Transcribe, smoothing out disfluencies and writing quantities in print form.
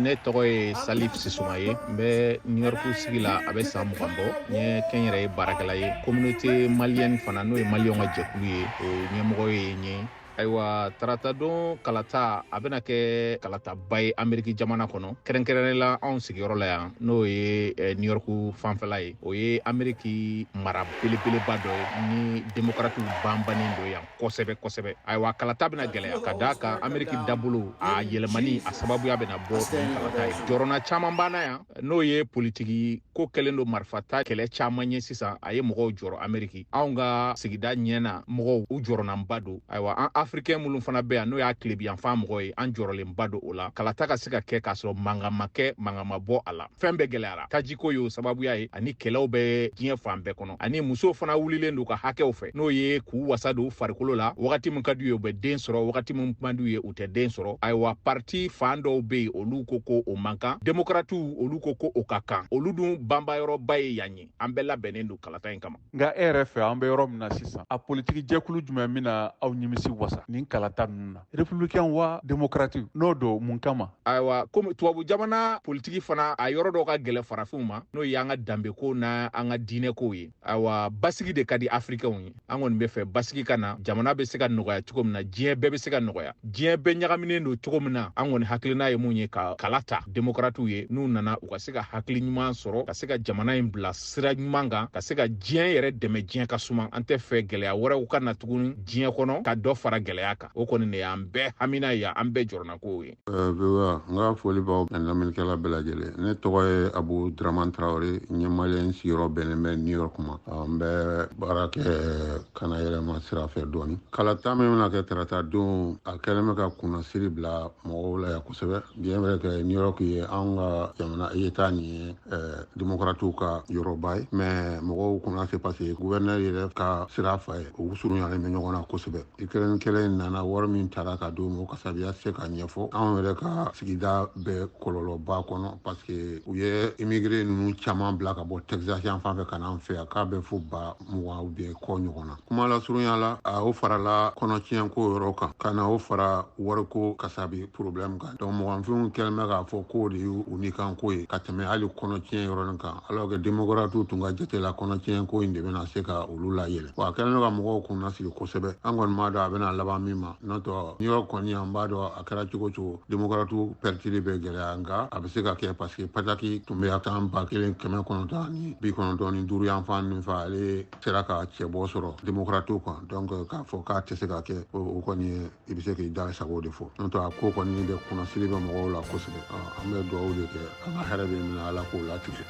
Ne tɔgɔ ye Salif Sisuma ye. N bɛ New York sigi la, a bɛ san 20 bɔ. N ye kɛnyɛrɛye baarakɛla ye, communauté malienne fana, n'o ye maliyɛnw ka jɛkulu ye, o ɲɛmɔgɔ ye n ye. Ayiwa, taratadon kalata, a bɛna kɛ kalataba ye Ameriki jamana kɔnɔ, kɛrɛnkɛrɛnnen la anw sigiyɔrɔ la yan, n'o ye New York fanfɛla ye. O ye Ameriki mara belebeleba dɔ ye ni démocratew banbannen don yan kosɛbɛ kosɛbɛ. Ayiwa, kalata bɛna gɛlɛya ka d'a kan Ameriki dabolo a yɛlɛmani a sababuya bɛna bɔ nin kalata ye. Jɔrɔna caman banna yan, n'o ye politiki ko kɛlen don marifata kɛlɛ caman ye sisan, a ye mɔgɔw jɔrɔ Ameriki. Anw ka sigida ɲɛ na mɔgɔw, u jɔrɔnanba don. Ayiwa, an africain minnu fana bɛ yan, n'o y'a tilebiyanfan mɔgɔ ye, an jɔrɔlenba don o la. Kalata ka se ka kɛ k'a sɔrɔ mankan ma kɛ, mankan ma bɔ a la. Fɛn bɛɛ gɛlɛyara, tajiko y'o sababuya ye, ani kɛlɛw bɛ diɲɛ fan bɛɛ kɔnɔ, ani musow fana wulilen don ka hakɛw fɛ, n'o ye k'u wasa don u farikolo la. Wagati min ka d'u ye, u bɛ den sɔrɔ, wagati min man d'u ye, u tɛ den sɔrɔ. Ayiwa, parti fan dɔw bɛ yen, olu ko ko o man kan. Démocratew, olu ko ko o ka kan. Olu dun banbayɔrɔba ye yan ye. An bɛɛ labɛnnen don kalata in kama. Nka e yɛrɛ fɛ, an bɛ yɔrɔ min na sisan, a politiki jɛkulu jumɛn bɛna aw nimisi wasa nin kalata ninnu na, républicain wa démocrate? N'o don, mun kama? Ayiwa, komi tubabu jamana politiki fana, a yɔrɔ dɔw ka gɛlɛ farafinw ma, n'o y'an ka danbeko n'an ka diinɛkow ye. Ayiwa, basigi de ka di africainw ye. An kɔni bɛ fɛ basigi ka na, jamana bɛ se ka nɔgɔya cogo min na, diɲɛ bɛɛ bɛ se ka nɔgɔya, diɲɛ bɛɛ ɲagaminen don cogo min na. An kɔni hakilina ye mun ye, ka kala ta démocratew ye, n'u nana, u ka se ka hakili ɲuman sɔrɔ, ka se ka jamana in bila sira ɲuman kan, ka se ka diɲɛ yɛrɛ dɛmɛ, diɲɛ ka suma. An tɛ fɛ gɛlɛya wɛrɛw ka na tuguni diɲɛ kɔnɔ ka dɔ fara gɛlɛya kan. O kɔni de y'an bɛɛ hamina ye, an bɛɛ jɔrɔnako ye. VOA, n ka foli b'aw ani lamɛnnikɛla bɛɛ lajɛlen. Ne tɔgɔ ye Abu Dramane Traoré. N ye maliyɛn, sigiyɔrɔ bɛnnen bɛ New York ma. N bɛ baara kɛ kana yɛlɛma sira fɛ dɔɔni. Kalata min bɛna kɛ tarata don, a kɛlen bɛ ka kunnasiri bila mɔgɔw la yan kosɛbɛ, bien vrai que New York ye anw ka jamana État nin ye démocratew ka yɔrɔba ye, mais mɔgɔw kunna se parce que gouverneur yɛrɛ ka sira fa ye, u surunyalen bɛ ɲɔgɔn na kosɛbɛ. Ukraine kɛlɛ in nana, wari min tara ka d'u ma, o kasabiya tɛ se ka ɲɛfɔ. Anw yɛrɛ ka sigida bɛ kɔlɔlɔba kɔnɔ parce que u ye immigré ninnu caman bila ka bɔ Texas yan fan fɛ ka n'an fɛ yan, k'a bɛ fo 20 000 ou bien kɔ ɲɔgɔn na. Kuma lasurunya la, a o farala kɔnɔtiɲɛ ko yɔrɔ kan, ka na o fara wariko kasabi problème kan. Donc mɔgɔnfinw kɛlen bɛ k'a fɔ k'o de y'u nikan ko ye ka tɛmɛ hali kɔnɔtiɲɛ yɔrɔnin kan, alors que démocrates tun ka jate la, kɔnɔtiɲɛ ko in de bɛna se ka olu layɛlɛ. Wa a kɛlen bɛ ka mɔgɔw kunna sigi kosɛbɛ. An kɔni b'a dɔn a bɛna laban min ma. N'o tɛ, New York kɔni, an b'a dɔn a kɛra cogo cogo, démocrates pɛrɛtili bɛ gɛlɛya, nka a bɛ se ka kɛ parce que Pataki tun bɛ tan 1995 yan fan min fɛ, ale sera ka cɛbɔ sɔrɔ démocrates kan. Donc k'a fɔ k'a tɛ se ka kɛ, o kɔni ye i bɛ se k'i da sago de fɔ. N'o tɛ, a ko kɔni bɛ kunnasiri bɛ mɔgɔw la kosɛbɛ. An bɛ dugawu de kɛ, an ka hɛrɛ bɛ min na, Ala k'o latigɛ.